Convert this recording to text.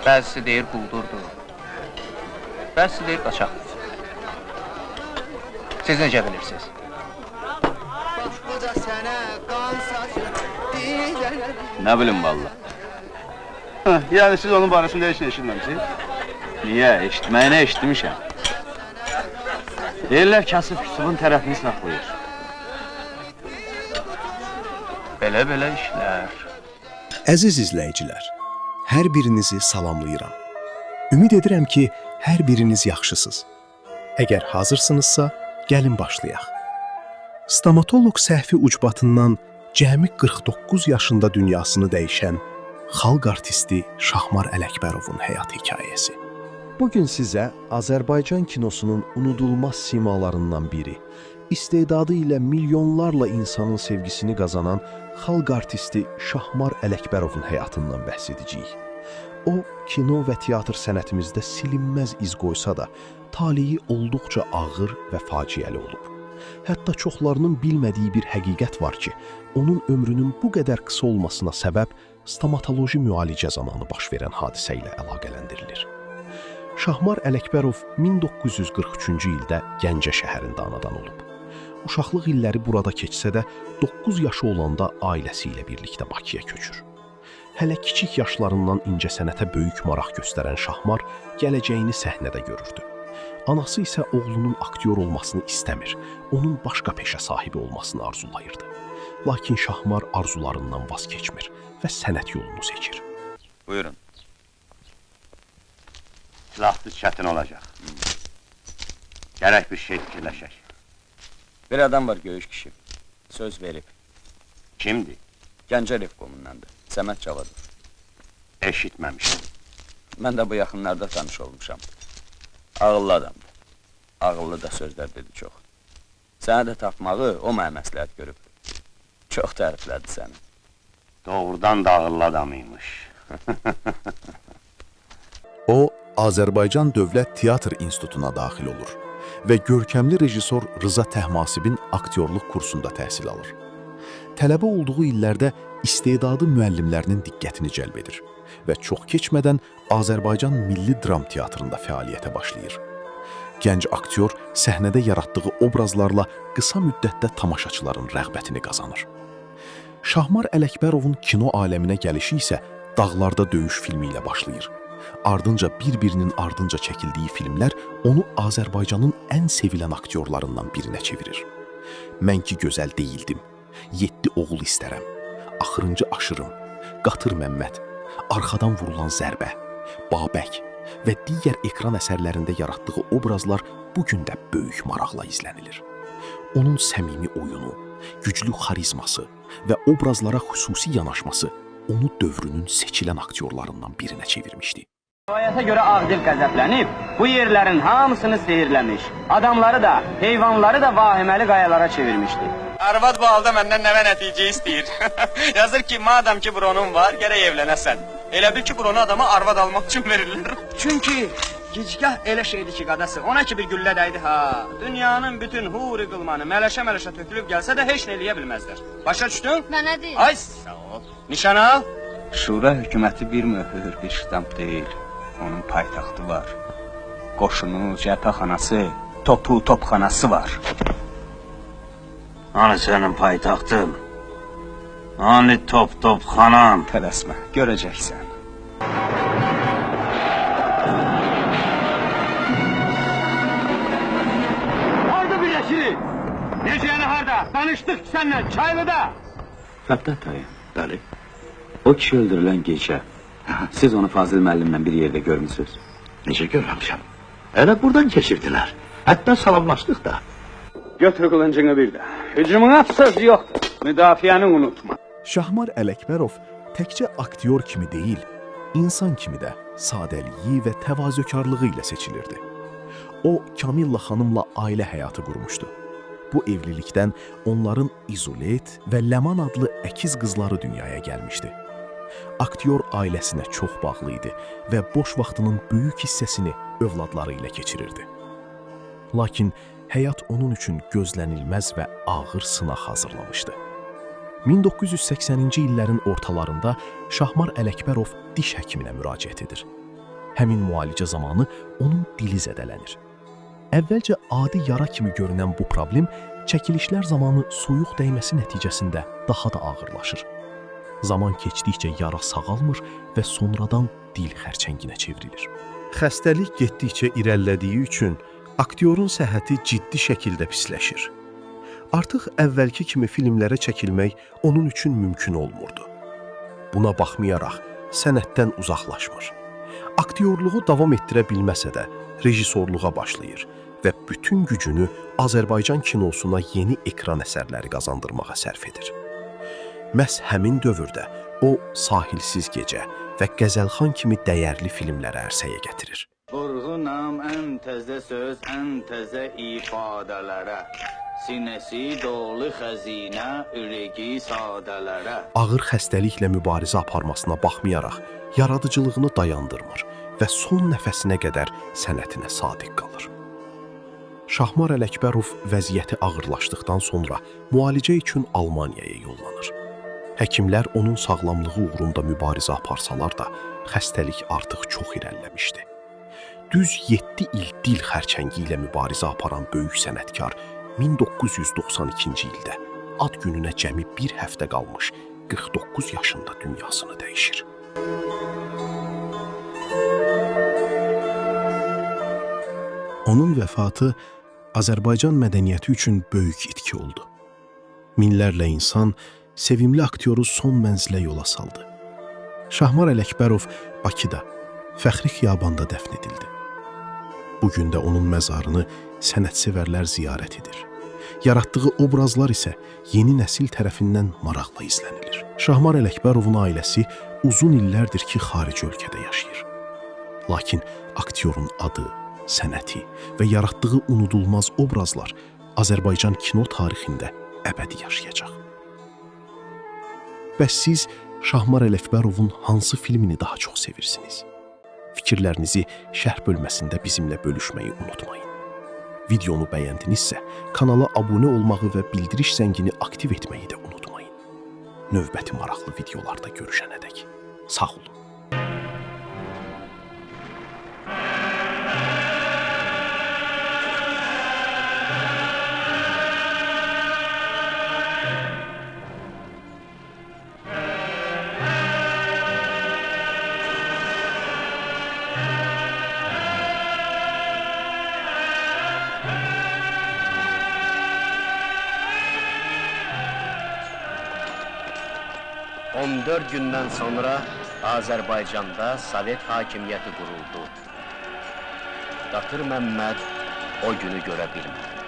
Bəzisi deyir quldurdur. Bəzisi deyir qaçaqdır. Siz necə bilirsiniz? Nə bilim vallah. Yəni siz onun barəsində heç nə eşitməmisiniz? Niyə? Eşitməyinə eşitmişəm. Deyirlər kasıb Yusufun tərəfini saxlayır. Belə-belə işlər. Əziz izləyicilər, hər birinizi salamlayıram. Ümid edirəm ki, hər biriniz yaxşısınız. Əgər hazırsınızsa, gəlin başlayaq. Stomatoloq səhvi ucbatından cəmi 49 yaşında dünyasını dəyişən xalq artisti Şahmar Ələkbərovun həyat hekayəsi. Bu gün sizə Azərbaycan kinosunun unudulmaz simalarından biri, istedadı ilə milyonlarla insanın sevgisini qazanan xalq artisti Şahmar Ələkbərovun həyatından bəhs edəcəyik. O, kino və teatr sənətimizdə silinməz iz qoysa da, taleyi olduqca ağır və faciəli olub. Hətta çoxlarının bilmədiyi bir həqiqət var ki, onun ömrünün bu qədər qısa olmasına səbəb stomatoloji müalicə zamanı baş verən hadisə ilə əlaqələndirilir. Şahmar Ələkbərov 1943-cü ildə Gəncə şəhərində anadan olub. Uşaqlıq illəri burada keçsə də 9 yaşı olanda ailəsi ilə birlikdə Bakıya köçür. Hələ kiçik yaşlarından incəsənətə böyük maraq göstərən Şahmar gələcəyini səhnədə görürdü. Anası isə oğlunun aktyor olmasını istəmir, onun başqa peşə sahibi olmasını arzulayırdı. Lakin Şahmar arzularından vaz keçmir və sənət yolunu seçir. Buyurun. Silahsız çətin olacaq. Gərək bir şey fikirləşək. Bir adam var göyüş kişi. Söz verib. Kimdir? Gəncə Revkomundandır. Səməd Cavadov. Eşitməmişəm. Mən də bu yaxınlarda tanış olmuşam. Ağıllı adamdır. Ağıllı da sözlər dedi çox. Sənə də tapmağı o mənə məsləhət görüb. Çox təriflədi səni. Doğrudan da ağıllı adam imiş. O, Azərbaycan Dövlət Teatr İnstitutuna daxil olur və görkəmli rejissor Rıza Təhmasibin aktyorluq kursunda təhsil alır. Tələbə olduğu illərdə istedadı müəllimlərinin diqqətini cəlb edir və çox keçmədən Azərbaycan Milli Dram Teatrında fəaliyyətə başlayır. Gənc aktyor səhnədə yaratdığı obrazlarla qısa müddətdə tamaşaçıların rəğbətini qazanır. Şahmar Ələkbərovun kino aləminə gəlişi isə Dağlarda Döyüş filmi ilə başlayır. Ardınca bir-birinin ardınca çəkildiyi filmlər onu Azərbaycanın ən sevilən aktyorlarından birinə çevirir. Mən ki gözəl deyildim, 7 oğul istərəm, Axırıncı aşırım, Qatır Məmməd, Arxadan vurulan zərbə, Babək və digər ekran əsərlərində yaratdığı obrazlar bu gün də böyük maraqla izlənilir. Onun səmimi oyunu, güclü xarizması və obrazlara xüsusi yanaşması onu dövrünün seçilən aktyorlarından birinə çevirmişdi. Rivayətə görə Ağdil qəzəblənib, bu yerlərin hamısını sehirləmiş. Adamları da, heyvanları da vahiməli qayalara çevirmişdi. Arvad bu halda məndən nəvə nəticə istəyir. Yazır ki, madam ki bronun var, gərək evlənəsən. Elə bil ki, bronu adama arvad almaq üçün verirlər. Çünki gicgah elə şeydir ki, qadası, ona ki bir güllə dəydi ha. Dünyanın bütün huri qılmanı mələşə-mələşə tökülüb gəlsə də heç nə eləyə bilməzlər. Başa düşdün? Mənə deyil. Ay sağ ol. Nişan al. Şura hökuməti bir möhür, bir ştamp deyil. Onun paytaxtı var. Qoşunu, cəbhəxanası, topu, topxanası var. Hani sənin paytaxtın? Hani top-topxanan? Tələsmə, görəcəksən. Harda birləşirik? Necə yəni harda? Danışdıq ki səninlə, Çaylıda. Fəttah dayı. Bəli. O kişi öldürülən gecə siz onu Fazil müəllimlə bir yerdə görmüsünüz. Necə görməmişəm? Elə buradan keçirdilər. Hətta salamlaşdıq da. Götür qılıncını bir də. Hücumuna söz yoxdur. Müdafiəni unutma. Şahmar Ələkbərov təkcə aktyor kimi deyil, insan kimi də sadəliyi və təvazökarlığı ilə seçilirdi. O, Kamilla xanımla ailə həyatı qurmuşdu. Bu evlilikdən onların İzulet və Ləman adlı əkiz qızları dünyaya gəlmişdi. Aktyor ailəsinə çox bağlı idi və boş vaxtının böyük hissəsini övladları ilə keçirirdi. Lakin həyat onun üçün gözlənilməz və ağır sınaq hazırlamışdı. 1980-ci illərin ortalarında Şahmar Ələkbərov diş həkiminə müraciət edir Həmin müalicə zamanı onun dili zədələnir. Əvvəlcə adi yara kimi görünən bu problem çəkilişlər zamanı soyuq dəyməsi nəticəsində daha da ağırlaşır. Zaman keçdikcə yara sağalmır və sonradan dil xərçənginə çevrilir. Xəstəlik getdikcə irəlilədiyi üçün aktyorun səhhəti ciddi şəkildə pisləşir. Artıq əvvəlki kimi filmlərə çəkilmək onun üçün mümkün olmurdu. Buna baxmayaraq sənətdən uzaqlaşmır. Aktyorluğu davam etdirə bilməsə də rejissorluğa başlayır və bütün gücünü Azərbaycan kinosuna yeni ekran əsərləri qazandırmağa sərf edir. Məhz həmin dövrdə o Sahilsiz Gecə və Qəzəlxan kimi dəyərli filmləri ərsəyə gətirir. Vurğunam ən təzə söz, ən təzə ifadələrə. Sinəsi dolu xəzinə, ürəyi sadələrə. Ağır xəstəliklə mübarizə aparmasına baxmayaraq yaradıcılığını dayandırmır və son nəfəsinə qədər sənətinə sadiq qalır. Şahmar Ələkbərov vəziyyəti ağırlaşdıqdan sonra müalicə üçün Almaniyaya yollanır. Həkimlər onun sağlamlığı uğrunda mübarizə aparsalar da, xəstəlik artıq çox irəliləmişdi. Düz 7 il dil xərçəngi ilə mübarizə aparan böyük sənətkar 1992-ci ildə ad gününə cəmi bir həftə qalmış 49 yaşında dünyasını dəyişir. Onun vəfatı Azərbaycan mədəniyyəti üçün böyük itki oldu. Minlərlə insan sevimli aktyoru son mənzilə yola saldı. Şahmar Ələkbərov Bakıda, Fəxri Xiyabanda dəfn edildi. Bu gün də onun məzarını sənətsevərlər ziyarət edir. Yaratdığı obrazlar isə yeni nəsil tərəfindən maraqla izlənilir. Şahmar Ələkbərovun ailəsi uzun illərdir ki, xarici ölkədə yaşayır. Lakin aktyorun adı, sənəti və yaratdığı unudulmaz obrazlar Azərbaycan kino tarixində əbədi yaşayacaq. Bəs siz Şahmar Ələkbərovun hansı filmini daha çox sevirsiniz? Fikirlərinizi şərh bölməsində bizimlə bölüşməyi unutmayın. Videonu bəyəndinizsə, kanala abunə olmağı və bildiriş zəngini aktiv etməyi də unutmayın. Növbəti maraqlı videolarda görüşənədək sağ olun. On 14 gündən sonra Azərbaycanda Sovet hakimiyyəti quruldu. Qatır Məmməd o günü görə bilmədi.